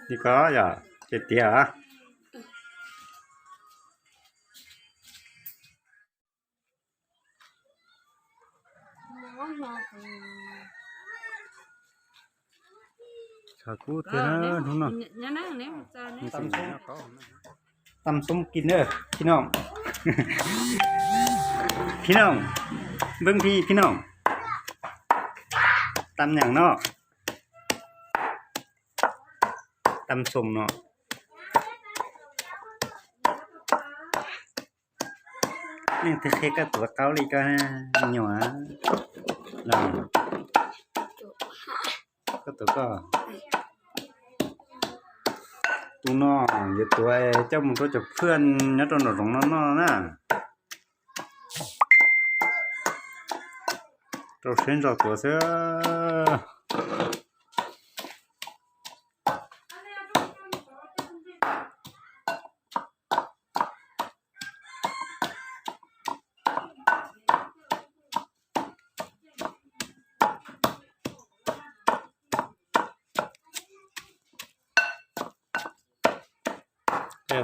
Li ko yog ces tiag. Kub tiag hnub no. Tam xom kis na, phij noom. Phij noom, npeb phij, phij noom. Tam nyam no. Tam xom no. Leej twg qhia koj tuav qaub li koj me nyuam los? Koj tuav koj. Tus no yuav tuav coj mus rau cov phaj nyob rau nraum zoov no noj na. Rau siab ntso tuav xwb.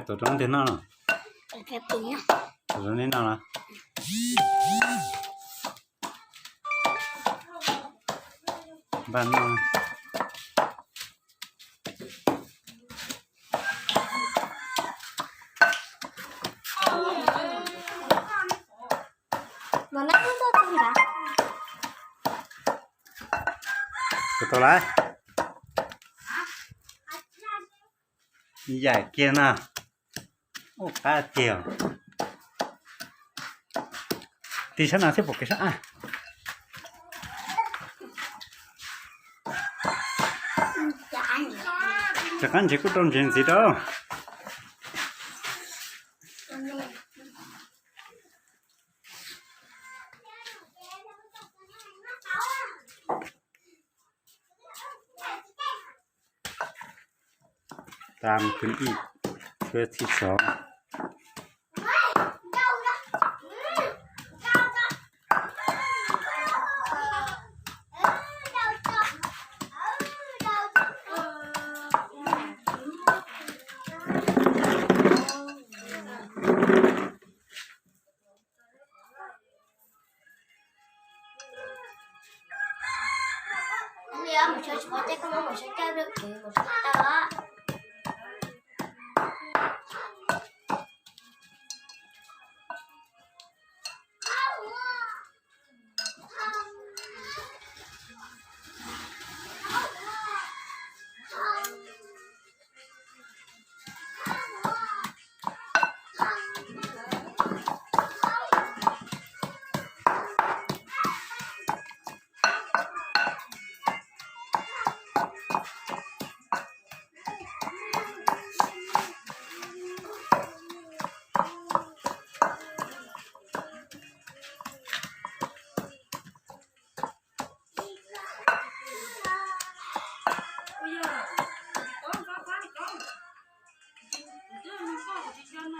Tuav rau leej twg noj? Tuav rau nej noj los? Npaj noj. Puas tau lawm? Yaim kiag na. Ua qab tiag. Tig sab no thiab pom kev sab. Rov qab ntsev kuj rau ntsev ntxiv rau. Tam kwv ib, thib xov.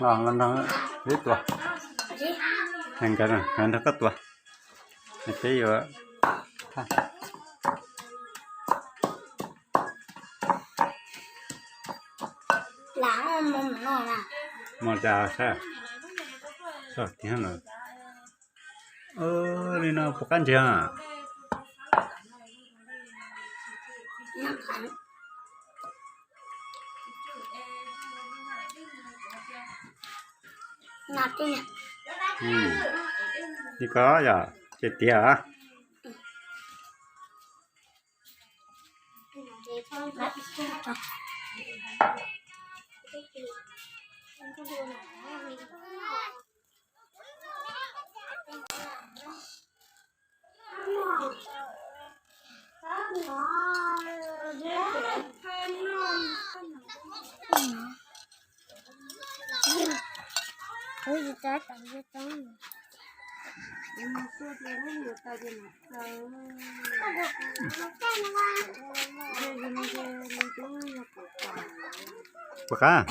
Los nrog wb tuav. Nkawd nrog koj tuav. Peb yuav mos cas saib. Li no puas qab ntsev? Li ko yog ces tiag. Puas qab?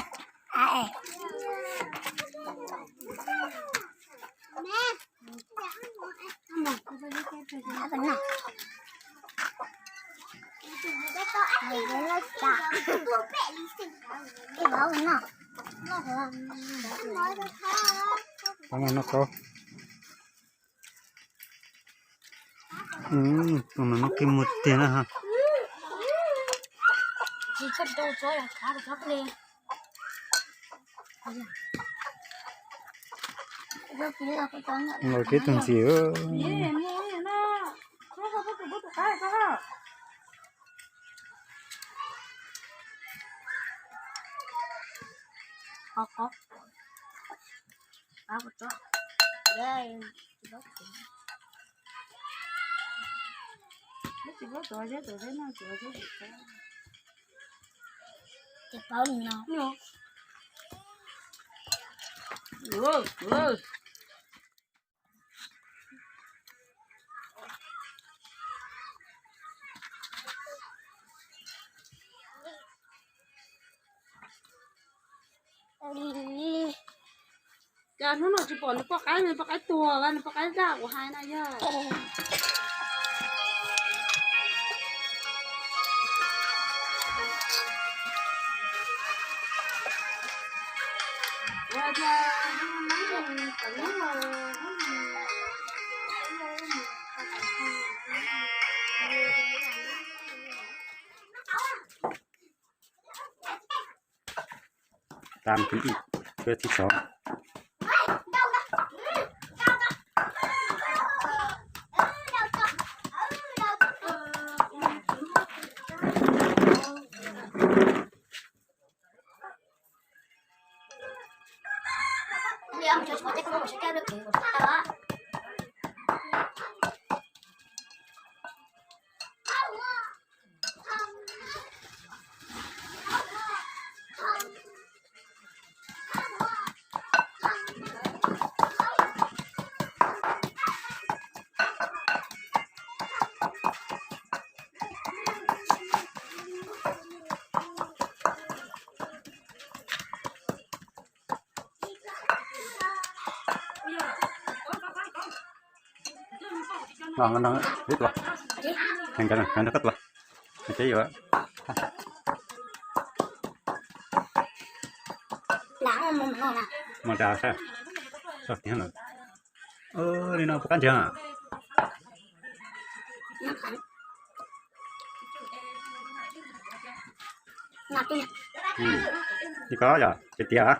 Noj qaub. Tus no noj qij mus tiag na ha. Los kev tug ntxim. Cas hnub no tsis pom nws poj qaib, nws poj qaib tuag, nws poj qaib daj kuv hais na yog. Tam kib ib, kib thib xov. Ib tua, heev kawg, heev rau koj tua. Ces yuav mus da saib. Li no puas qab ntshe. Li ko yog tiag tiag.